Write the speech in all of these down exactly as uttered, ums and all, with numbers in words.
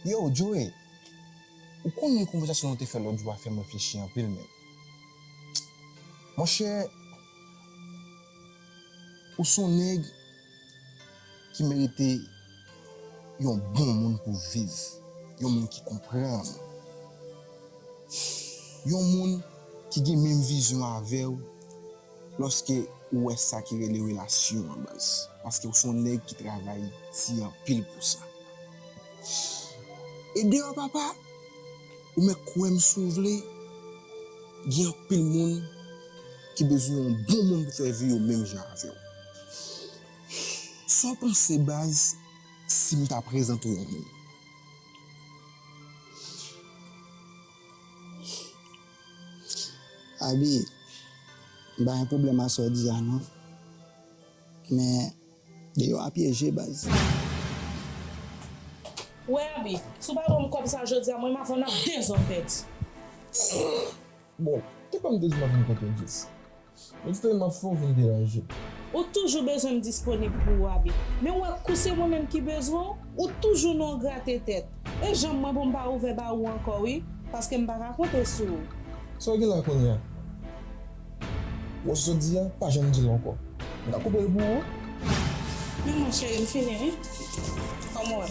Yo, Joey, ou konnen konvèsasyon nou te fè lòt jou a fè m reflechi anpil, men. Monchè, ou se yon nèg ki merite yon bon moun pou viv, yon moun ki konprann, yon moun ki gen menm vizyon avè w lòske ou wè sa ki rele relasyon an, baz. Paske ou se yon nèg ki travay di anpil pou sa. E deyò papa, ou mèt kwè m si w vle, gen anpil moun ki bezwen yon bon moun pou fè vi yo menm jan avè w. Sa w panse, baz, si m ta prezante w yon moun? Abi, m pa gen pwoblèm a sa w di a non. Men, deyò a pyeje, baz. Wè, Abi, si w pa ban m kòb sa jodi a, mwen m avè w n ap dezòpèt. Bon, te ban m de zòpèt vin kote w, Jess. Mwen te tèlman fè w vin deranje. Ou toujou bezwen m disponib pou ou, Abi. Men w wè kou se mwen menm ki bezwen w, ou toujou nan grate tèt. E janm mwen pou m pa ouvè ba ou ankò, wi, paske m pa ka konte sou ou. Sa w gen la kounye a? Wè sa w di a, pa janm di l ankò. M ka koupe l pou ou. Men mwen cheri, m fini, wi. Kòman w wè?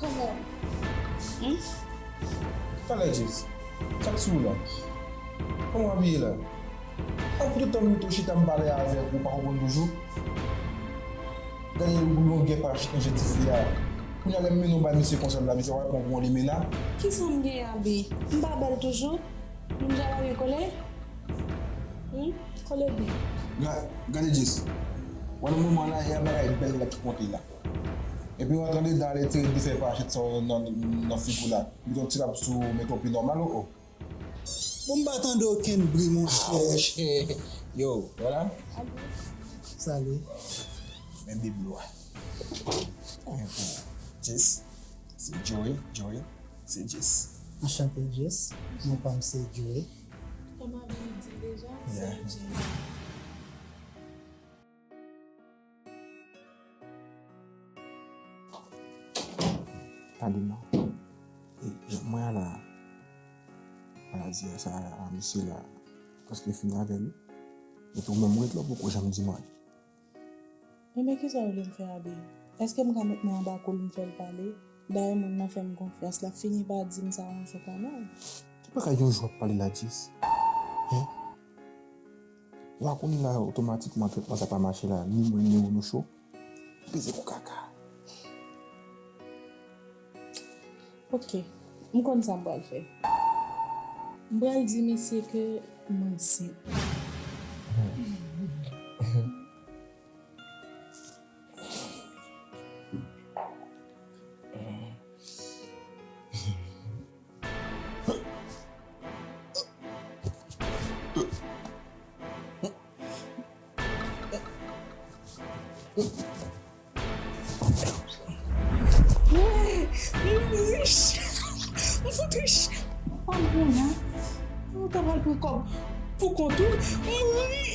Come on. Hmm? Talè, Jess. Sa k sou ou la? Kòman w abiye la? An, pou tout tan m mete w chita m pale avèk ou, ou pa konprann toujou? Gade longè pach enjektif li a. Kounye a lè m mennen w bay misye konsèy la, misye pa pran pou yon limena. Kisa m gen, Abi? M pa bèl toujou? M ja pa gen koulè? Hmm? Koulè byen. Ga-, gade Jess. Wè nan moman la, e a bagay bèl la ki konte la. Epi w antre andedan al retire defè pachèt sa yo nan, nan figi w la. Mete yon ti rad sou ou, mete yon pli nòmal, o, o. Bon, m pa tande okenn bri, monchè. Ah, monchè. Yo, wè la. Salut. Men bib nou a. Jess, se Joey, Joey, se Jess. Anchante, Jess. Non pa m se Joey. Kòman Abi di deja? Se Jess. Tande non. E, mwen ala, ala di sa a misye la, paske fini avè l, wi. Epi ou menm ou ret la, ou poko janm di mwen. Enben, kisa w vle m fè, Abi? Èske m ka met men anba kou l, m fè l pale? Dayè, moun nan fè m konfyans, l ap fini pa di m sa yon jou kanmenm. Ki bagay yon jou w ap pale la, Jess? Hen? Ou pa konnen la, otomatikman, tretman sa pa mache la, ni mwen, ni ou, nou cho. Peze kou kaka. Ok, m konn sa m pral fè. M pral di misye ke m ansent. Mwen rich. Mwen fout rich. Mwen konnen. Ou ta pral pran kòb pou kont ou. Mwen ri.